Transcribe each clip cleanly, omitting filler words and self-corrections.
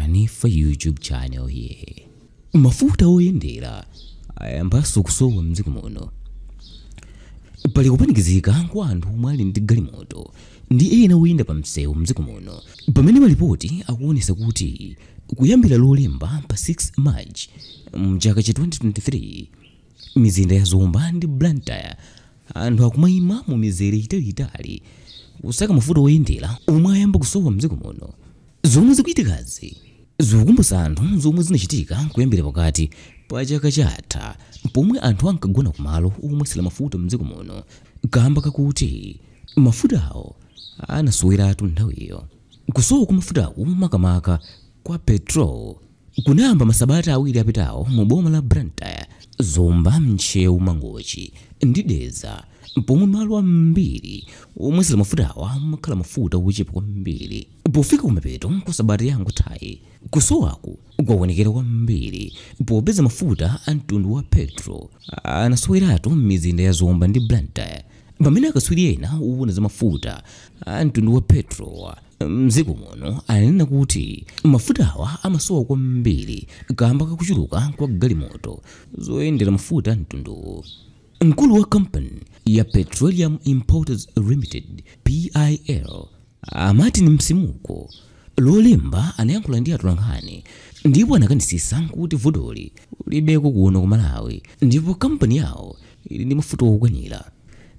Hanifa YouTube channel here. Mafuta oyendera ayambanso kusowa mdziko muno. Pali kupanikizika kwa anthu omwe ali ndi galimoto ndi ena oyenda pa msewu mdziko muno, pamene malipoti akuonesa kuti kuyambira Lolemba pa 6 March mchaka cha 2023, mizinda ya Zomba ndi Blantyre anthu akumayima mu mizere italiitali kusaka mafuta oyendera omwe ayamba kusowa mdziko muno. Zomwe zikuchitikazi zikukumbutsa anthu zomwe zinachitika kuyambira pakati pa chaka chatha, pomwe anthu ankagona kumalo omwetsera mafuta mdziko muno kamba kakuti mafutawo anasoweratu nthawiyo. Kusowa kwa mafutaku, makamaka kwa petrol, kunayamba masabata awiri apitawo mu boma la Blantyre, Zomba, Ntcheu, Mangochi ndi Dedza, pomwe malo ambiri omwetsera mafutawa amakhala mafuta ochepa kwambiri. Pofika kumapeto kwa sabata yangothayi, kusowaku kwaonekera kwambiri popeza mafuta a mtundu wa petrol anasoweratu m'mizinda ya Zomba ndi Blantyre, pamene akatswiri ena owona za mafuta a mtundu wa petrol mdziko muno ananena kuti mafutawa amasowa kwambiri kamba kakuchuluka kwa galimoto zoyendera mafuta a mtunduwu. Mkulu wa kampani ya Petroleum Importers Limited PIL, a Martin Msimuko, Lolemba anayankhula ndi atolankhani ndipo anakanisisa kuti vutoli kulibeko kuno ku Malawi ndipo kampani yawo ili ndi mafuta okwanira.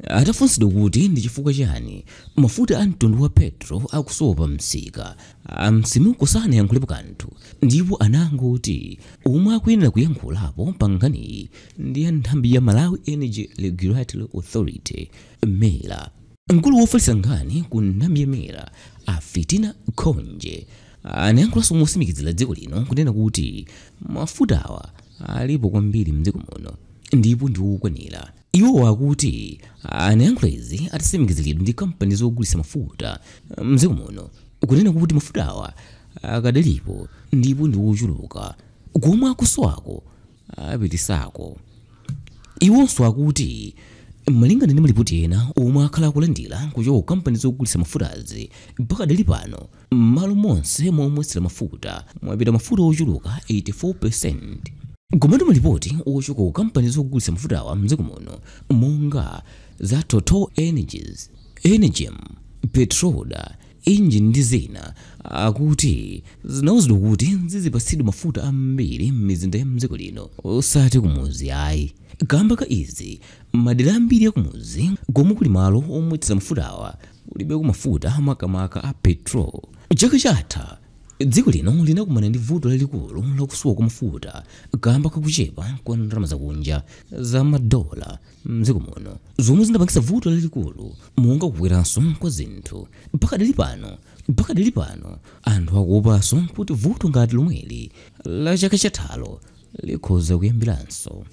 Atafunsidwa kuti ndi chifukwa chani mafuta a mtundu wa petrol akusowa pa msika, a Msimuko sanayankhulepo kanthu ndipo anangoti omwe akuyenera kuyankhulapo pa nkhaniyi ndi a nthambi ya Malawi Energy Regulatory Authority MERA. Mkulu wofalitsa nkhani ku nthambi ya MERA, a Fitina Khonje, anayankhulanso motsimikizira dziko lino kunena kuti mafutawa alipo kwambiri mdziko muno ndipo ndi okwanira. Iwo akuti anayankhula izi atatsimikiziridwa ndi kampani zogulitsa mafuta mdziko muno kunena kuti mafutawa akadalipo ndipo ndi ochuluka, komwe akusowako apitisako. Iwonso akuti malingana ndi malipoti ena omwe akhala akulandira kuchoka ku kampani zogulitsa mafutazi, pakadali pano m'malo monse momwetsera mafuta mwapita mafuta ochuluka 84%. Komatu malipoti ochoka ku kampani zogulitsa mafutawa mdziko muno monga za Total Energies, Energem, Petroda, Engen ndi zina akuti zinauzidwa kuti zizipatsidwa mafuta ambiri m'mizinda ya mdziko lino osati kumudzi ayi. Kamba ka izi, madera ambiri akumudzi komwe kuli malo omwetsera mafutawa kulibeko mafuta, makamaka a petrol. Chaka chatha dziko lino linakumana ndi vuto lalikulu lakusowa kwa mafuta kamba kakuchepa kwa ndalama zakunja za madola mdziko muno, zomwe zinapangitsa vuto lalikulu monga kukweranso kwa zinthu. Pakadali pano anthu akuopanso kuti vuto ngati lomweli la chaka chathalo likhoza kuyambiranso.